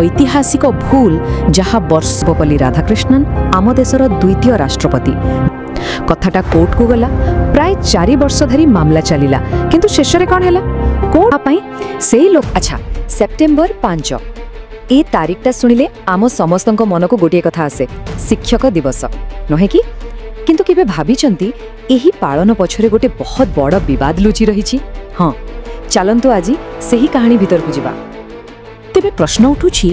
ଐତିହାସିକ ଭୁଲ ଯାହା ବର୍ଷ ସର୍ବପଲ୍ଲୀ ରାଧାକୃଷ୍ଣନ ଆମ ଦେଶର ଦ୍ୱିତୀୟ ରାଷ୍ଟ୍ରପତି। କଥାଟା କୋର୍ଟକୁ ଗଲା। ପ୍ରାୟ 4 ବର୍ଷ ଧରି ମାମଲା ଚାଲିଲା। କିନ୍ତୁ ଶେଷରେ କ'ଣ ହେଲା? କୋର୍ଟ ପାଇଁ ସେଇ ଲୋକ। ଆଚ୍ଛା, ସେପ୍ଟେମ୍ବର 5, ଏ ତାରିଖଟା ଶୁଣିଲେ ଆମ ସମସ୍ତଙ୍କ ମନକୁ ଗୋଟିଏ କଥା ଆସେ, ଶିକ୍ଷକ ଦିବସ, ନୁହେଁ କି? କିନ୍ତୁ କେବେ ଭାବିଛନ୍ତି, ଏହି ପାଳନ ପଛରେ ଗୋଟେ ବହୁତ ବଡ଼ ବିବାଦ ଲୁଚି ରହିଛି? ହଁ, ଚାଲନ୍ତୁ ଆଜି ସେହି କାହାଣୀ ଭିତରକୁ ଯିବା। ତେବେ ପ୍ରଶ୍ନ ଉଠୁଛି,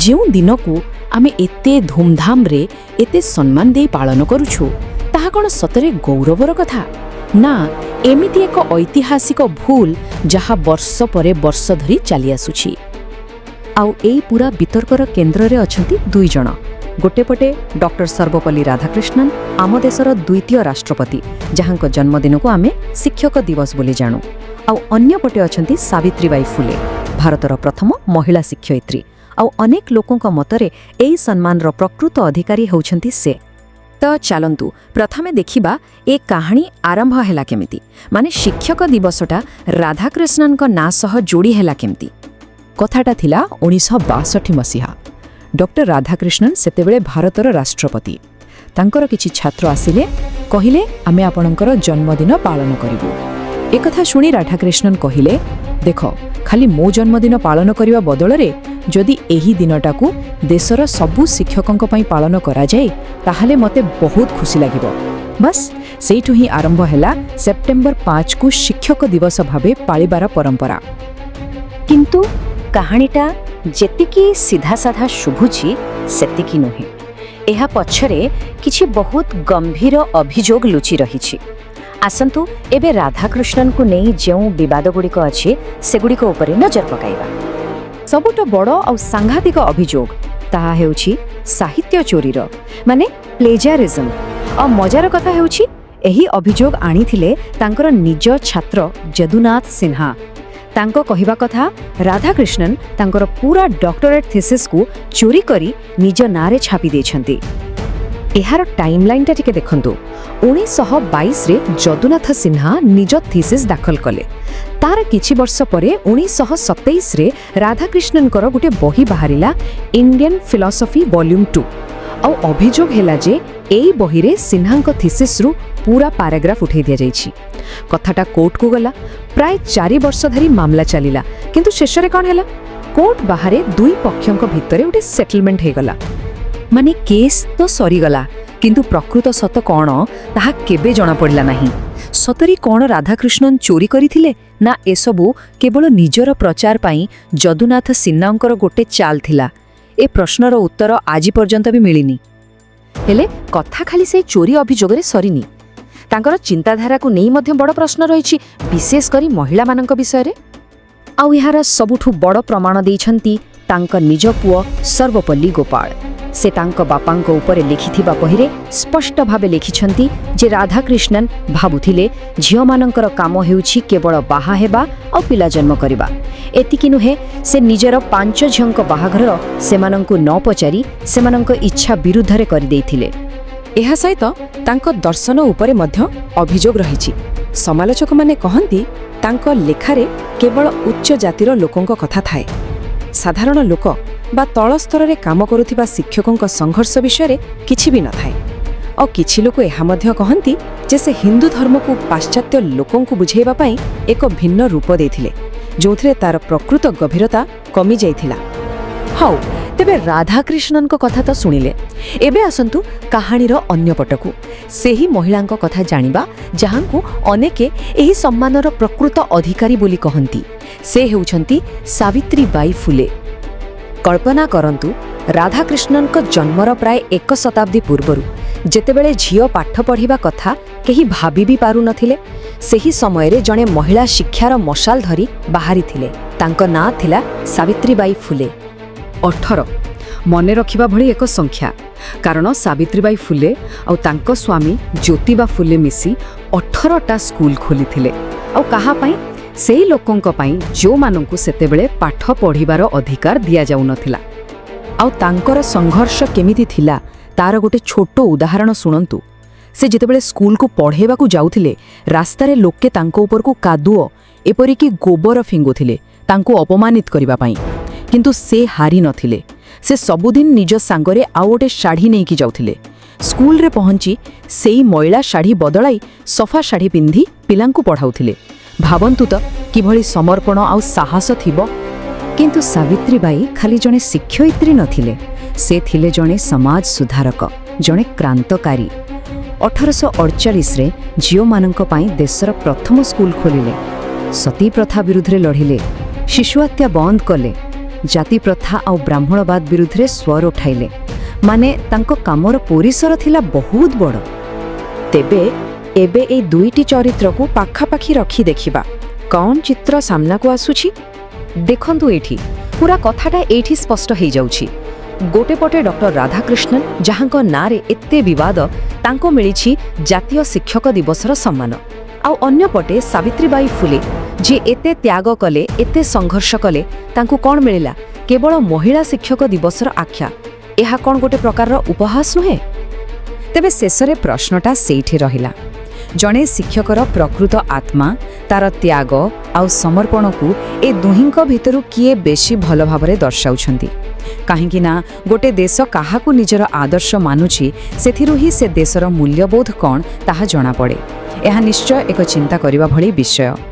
ଯେଉଁ ଦିନକୁ ଆମେ ଏତେ ଧୁମଧାମରେ, ଏତେ ସମ୍ମାନ ଦେଇ ପାଳନ କରୁଛୁ, ତାହା କ'ଣ ସତରେ ଗୌରବର କଥା, ନା ଏମିତି ଏକ ଐତିହାସିକ ଭୁଲ ଯାହା ବର୍ଷ ପରେ ବର୍ଷ ଧରି ଚାଲିଆସୁଛି? ଆଉ ଏଇ ପୁରା ବିତର୍କର କେନ୍ଦ୍ରରେ ଅଛନ୍ତି ଦୁଇ ଜଣ। ଗୋଟେ ପଟେ ଡକ୍ଟର ସର୍ବପଲ୍ଲୀ ରାଧାକୃଷ୍ଣନ, ଆମ ଦେଶର ଦ୍ୱିତୀୟ ରାଷ୍ଟ୍ରପତି, ଯାହାଙ୍କ ଜନ୍ମଦିନକୁ ଆମେ ଶିକ୍ଷକ ଦିବସ ବୋଲି ଜାଣୁ। ଆଉ ଅନ୍ୟପଟେ ଅଛନ୍ତି ସାବିତ୍ରୀବାଇ ଫୁଲେ, ଭାରତର ପ୍ରଥମ ମହିଳା ଶିକ୍ଷୟିତ୍ରୀ। ଆଉ ଅନେକ ଲୋକଙ୍କ ମତରେ ଏହି ସମ୍ମାନର ପ୍ରକୃତ ଅଧିକାରୀ ହେଉଛନ୍ତି ସେ। ତ ଚାଲନ୍ତୁ, ପ୍ରଥମେ ଦେଖିବା ଏ କାହାଣୀ ଆରମ୍ଭ ହେଲା କେମିତି, ମାନେ ଶିକ୍ଷକ ଦିବସଟା ରାଧାକୃଷ୍ଣନଙ୍କ ନାଁ ସହ ଯୋଡ଼ି ହେଲା କେମିତି। କଥାଟା ଥିଲା 1962 ମସିହା। ଡକ୍ଟର ରାଧାକୃଷ୍ଣନ ସେତେବେଳେ ଭାରତର ରାଷ୍ଟ୍ରପତି। ତାଙ୍କର କିଛି ଛାତ୍ର ଆସିଲେ, କହିଲେ, "ଆମେ ଆପଣଙ୍କର ଜନ୍ମଦିନ ପାଳନ କରିବୁ।" ଏକଥା ଶୁଣି ରାଧାକୃଷ୍ଣନ କହିଲେ, "ଦେଖ, ଖାଲି ମୋ ଜନ୍ମଦିନ ପାଳନ କରିବା ବଦଳରେ ଯଦି ଏହି ଦିନଟାକୁ ଦେଶର ସବୁ ଶିକ୍ଷକଙ୍କ ପାଇଁ ପାଳନ କରାଯାଏ, ତାହେଲେ ମୋତେ ବହୁତ ଖୁସି ଲାଗିବ।" ବାସ୍, ସେଇଠୁ ହିଁ ଆରମ୍ଭ ହେଲା ସେପ୍ଟେମ୍ବର 5କୁ ଶିକ୍ଷକ ଦିବସ ଭାବେ ପାଳିବାର ପରମ୍ପରା। କିନ୍ତୁ କାହାଣୀଟା ଯେତିକି ସିଧାସାଧା ଶୁଭୁଛି, ସେତିକି ନୁହେଁ। ଏହା ପଛରେ କିଛି ବହୁତ ଗମ୍ଭୀର ଅଭିଯୋଗ ଲୁଚି ରହିଛି। ଆସନ୍ତୁ, ଏବେ ରାଧାକୃଷ୍ଣନଙ୍କୁ ନେଇ ଯେଉଁ ବିବାଦଗୁଡ଼ିକ ଅଛି, ସେଗୁଡ଼ିକ ଉପରେ ନଜର ପକାଇବା। ସବୁଠୁ ବଡ଼ ଆଉ ସାଂଘାତିକ ଅଭିଯୋଗ, ତାହା ହେଉଛି ସାହିତ୍ୟ ଚୋରିର, ମାନେ ପ୍ଲେଜାରିଜମ୍। ଆଉ ମଜାର କଥା ହେଉଛି, ଏହି ଅଭିଯୋଗ ଆଣିଥିଲେ ତାଙ୍କର ନିଜ ଛାତ୍ର ଯଦୁନାଥ ସିହ୍ନା। ତାଙ୍କ କହିବା କଥା, ରାଧାକୃଷ୍ଣନ ତାଙ୍କର ପୁରା ଡକ୍ଟରେଟ୍ ଥିସିସ୍କୁ ଚୋରି କରି ନିଜ ନାଁରେ ଛାପି ଦେଇଛନ୍ତି। ଏହାର ଟାଇମଲାଇନଟା ଟିକେ ଦେଖନ୍ତୁ। 1922ରେ ଯଦୁନାଥ ସିହ୍ନା ନିଜ ଥିସିସ୍ ଦାଖଲ କଲେ। ତାର କିଛି ବର୍ଷ ପରେ 1927ରେ ରାଧାକୃଷ୍ଣନଙ୍କର ଗୋଟେ ବହି ବାହାରିଲା, ଇଣ୍ଡିଆନ୍ ଫିଲସଫି ଭଲ୍ୟୁମ୍ 2। ଆଉ ଅଭିଯୋଗ ହେଲା ଯେ ଏଇ ବହିରେ ସିହ୍ନାଙ୍କ ଥିସିସ୍ରୁ ପୁରା ପାରାଗ୍ରାଫ ଉଠେଇ ଦିଆଯାଇଛି। କଥାଟା କୋର୍ଟକୁ ଗଲା। ପ୍ରାୟ 4 ବର୍ଷ ଧରି ମାମଲା ଚାଲିଲା। କିନ୍ତୁ ଶେଷରେ କ'ଣ ହେଲା? କୋର୍ଟ ବାହାରେ ଦୁଇ ପକ୍ଷଙ୍କ ଭିତରେ ଗୋଟେ ସେଟଲମେଣ୍ଟ ହେଇଗଲା। ମାନେ କେସ୍ ତ ସରିଗଲା, କିନ୍ତୁ ପ୍ରକୃତ ସତ କ'ଣ, ତାହା କେବେ ଜଣାପଡ଼ିଲା ନାହିଁ। ସତରେ କ'ଣ ରାଧାକୃଷ୍ଣନ ଚୋରି କରିଥିଲେ, ନା ଏସବୁ କେବଳ ନିଜର ପ୍ରଚାର ପାଇଁ ଯଦୁନାଥ ସିହ୍ନାଙ୍କର ଗୋଟେ ଚାଲ ଥିଲା? ଏ ପ୍ରଶ୍ନର ଉତ୍ତର ଆଜି ପର୍ଯ୍ୟନ୍ତ ବି ମିଳିନି। ହେଲେ କଥା ଖାଲି ସେଇ ଚୋରି ଅଭିଯୋଗରେ ସରିନି। ତାଙ୍କର ଚିନ୍ତାଧାରାକୁ ନେଇ ମଧ୍ୟ ବଡ଼ ପ୍ରଶ୍ନ ରହିଛି, ବିଶେଷ କରି ମହିଳାମାନଙ୍କ ବିଷୟରେ। ଆଉ ଏହାର ସବୁଠୁ ବଡ଼ ପ୍ରମାଣ ଦେଇଛନ୍ତି ତାଙ୍କ ନିଜ ପୁଅ ସର୍ବପଲ୍ଲୀ ଗୋପାଳ। ସେ ତାଙ୍କ ବାପାଙ୍କ ଉପରେ ଲେଖିଥିବା ବହିରେ ସ୍ପଷ୍ଟ ଭାବେ ଲେଖିଛନ୍ତି ଯେ ରାଧାକୃଷ୍ଣନ ଭାବୁଥିଲେ ଝିଅମାନଙ୍କର କାମ ହେଉଛି କେବଳ ବାହା ହେବା ଆଉ ପିଲା ଜନ୍ମ କରିବା। ଏତିକି ନୁହେଁ, ସେ ନିଜର ପାଞ୍ଚ ଝିଅଙ୍କ ବାହାଘର ସେମାନଙ୍କୁ ନ ପଚାରି ସେମାନଙ୍କ ଇଚ୍ଛା ବିରୁଦ୍ଧରେ କରିଦେଇଥିଲେ। ଏହା ସହିତ ତାଙ୍କ ଦର୍ଶନ ଉପରେ ମଧ୍ୟ ଅଭିଯୋଗ ରହିଛି। ସମାଲୋଚକମାନେ କହନ୍ତି, ତାଙ୍କ ଲେଖାରେ କେବଳ ଉଚ୍ଚ ଜାତିର ଲୋକଙ୍କ କଥା ଥାଏ, ସାଧାରଣ ଲୋକ ବା ତଳ ସ୍ତରରେ କାମ କରୁଥିବା ଶିକ୍ଷକଙ୍କ ସଂଘର୍ଷ ବିଷୟରେ କିଛି ବି ନଥାଏ। ଆଉ କିଛି ଲୋକ ଏହା ମଧ୍ୟ କହନ୍ତି ଯେ ସେ ହିନ୍ଦୁ ଧର୍ମକୁ ପାଶ୍ଚାତ୍ୟ ଲୋକଙ୍କୁ ବୁଝାଇବା ପାଇଁ ଏକ ଭିନ୍ନ ରୂପ ଦେଇଥିଲେ, ଯେଉଁଥିରେ ତାର ପ୍ରକୃତ ଗଭୀରତା କମିଯାଇଥିଲା। ହଉ, ତେବେ ରାଧାକୃଷ୍ଣନଙ୍କ କଥା ତ ଶୁଣିଲେ। ଏବେ ଆସନ୍ତୁ କାହାଣୀର ଅନ୍ୟ ପଟକୁ, ସେହି ମହିଳାଙ୍କ କଥା ଜାଣିବା, ଯାହାଙ୍କୁ ଅନେକେ ଏହି ସମ୍ମାନର ପ୍ରକୃତ ଅଧିକାରୀ ବୋଲି କହନ୍ତି। ସେ ହେଉଛନ୍ତି ସାବିତ୍ରୀବାଇ ଫୁଲେ। କଳ୍ପନା କରନ୍ତୁ, ରାଧାକୃଷ୍ଣନଙ୍କ ଜନ୍ମର ପ୍ରାୟ ଏକ ଶତାବ୍ଦୀ ପୂର୍ବରୁ, ଯେତେବେଳେ ଝିଅ ପାଠ ପଢ଼ିବା କଥା କେହି ଭାବି ବି ପାରୁନଥିଲେ, ସେହି ସମୟରେ ଜଣେ ମହିଳା ଶିକ୍ଷାର ମଶାଲ ଧରି ବାହାରିଥିଲେ। ତାଙ୍କ ନାଁ ଥିଲା ସାବିତ୍ରୀବାଇ ଫୁଲେ। 18, ମନେ ରଖିବା ଭଳି ଏକ ସଂଖ୍ୟା, କାରଣ ସାବିତ୍ରୀବାଇ ଫୁଲେ ଆଉ ତାଙ୍କ ସ୍ୱାମୀ ଜ୍ୟୋତିବା ଫୁଲେ ମିଶି 18ଟା ସ୍କୁଲ ଖୋଲିଥିଲେ। ଆଉ କାହା ପାଇଁ? ସେଇ ଲୋକଙ୍କ ପାଇଁ ଯେଉଁମାନଙ୍କୁ ସେତେବେଳେ ପାଠ ପଢ଼ିବାର ଅଧିକାର ଦିଆଯାଉନଥିଲା। ଆଉ ତାଙ୍କର ସଂଘର୍ଷ କେମିତି ଥିଲା, ତାର ଗୋଟେ ଛୋଟ ଉଦାହରଣ ଶୁଣନ୍ତୁ। ସେ ଯେତେବେଳେ ସ୍କୁଲକୁ ପଢ଼େଇବାକୁ ଯାଉଥିଲେ, ରାସ୍ତାରେ ଲୋକେ ତାଙ୍କ ଉପରକୁ କାଦୁଅ, ଏପରିକି ଗୋବର ଫିଙ୍ଗୁଥିଲେ ତାଙ୍କୁ ଅପମାନିତ କରିବା ପାଇଁ। କିନ୍ତୁ ସେ ହାରି ନଥିଲେ। ସେ ସବୁଦିନ ନିଜ ସାଙ୍ଗରେ ଆଉ ଗୋଟେ ଶାଢ଼ୀ ନେଇକି ଯାଉଥିଲେ। ସ୍କୁଲରେ ପହଞ୍ଚି ସେଇ ମଇଳା ଶାଢ଼ୀ ବଦଳାଇ ସଫା ଶାଢ଼ୀ ପିନ୍ଧି ପିଲାଙ୍କୁ ପଢ଼ାଉଥିଲେ। ଭାବନ୍ତୁ ତ, କିଭଳି ସମର୍ପଣ ଆଉ ସାହସ ଥିବ! କିନ୍ତୁ ସାବିତ୍ରୀବାଈ ଖାଲି ଜଣେ ଶିକ୍ଷୟିତ୍ରୀ ନଥିଲେ, ସେ ଥିଲେ ଜଣେ ସମାଜ ସୁଧାରକ, ଜଣେ କ୍ରାନ୍ତକାରୀ। 1848ରେ ଝିଅମାନଙ୍କ ପାଇଁ ଦେଶର ପ୍ରଥମ ସ୍କୁଲ ଖୋଲିଲେ, ସତୀ ପ୍ରଥା ବିରୁଦ୍ଧରେ ଲଢ଼ିଲେ, ଶିଶୁହତ୍ୟା ବନ୍ଦ କଲେ, ଜାତି ପ୍ରଥା ଆଉ ବ୍ରାହ୍ମଣବାଦ ବିରୁଦ୍ଧରେ ସ୍ୱର ଉଠାଇଲେ। ମାନେ ତାଙ୍କ କାମର ପରିସର ଥିଲା ବହୁତ ବଡ଼। ତେବେ ଏବେ ଏଇ ଦୁଇଟି ଚରିତ୍ରକୁ ପାଖାପାଖି ରଖି ଦେଖିବା, କ'ଣ ଚିତ୍ର ସାମ୍ନାକୁ ଆସୁଛି। ଦେଖନ୍ତୁ ଏଇଠି, ପୁରା କଥାଟା ଏଇଠି ସ୍ପଷ୍ଟ ହେଇଯାଉଛି। ଗୋଟେ ପଟେ ଡକ୍ଟର ରାଧାକୃଷ୍ଣନ, ଯାହାଙ୍କ ନାଁରେ ଏତେ ବିବାଦ, ତାଙ୍କୁ ମିଳିଛି ଜାତୀୟ ଶିକ୍ଷକ ଦିବସର ସମ୍ମାନ। ଆଉ ଅନ୍ୟପଟେ ସାବିତ୍ରୀବାଇ ଫୁଲେ, ଯିଏ ଏତେ ତ୍ୟାଗ କଲେ, ଏତେ ସଂଘର୍ଷ କଲେ, ତାଙ୍କୁ କ'ଣ ମିଳିଲା? କେବଳ ମହିଳା ଶିକ୍ଷକ ଦିବସର ଆଖ୍ୟା। ଏହା କ'ଣ ଗୋଟେ ପ୍ରକାରର ଉପହାସ ନୁହେଁ? ତେବେ ଶେଷରେ ପ୍ରଶ୍ନଟା ସେଇଠି ରହିଲା। ଜଣେ ଶିକ୍ଷକର ପ୍ରକୃତ ଆତ୍ମା, ତାର ତ୍ୟାଗ ଆଉ ସମର୍ପଣକୁ ଏ ଦୁହିଁଙ୍କ ଭିତରୁ କିଏ ବେଶୀ ଭଲ ଭାବରେ ଦର୍ଶାଉଛନ୍ତି? କାହିଁକି ନା ଗୋଟେ ଦେଶ କାହାକୁ ନିଜର ଆଦର୍ଶ ମାନୁଛି, ସେଥିରୁ ହିଁ ସେ ଦେଶର ମୂଲ୍ୟବୋଧ କ'ଣ ତାହା ଜଣାପଡ଼େ। ଏହା ନିଶ୍ଚୟ ଏକ ଚିନ୍ତା କରିବା ଭଳି ବିଷୟ।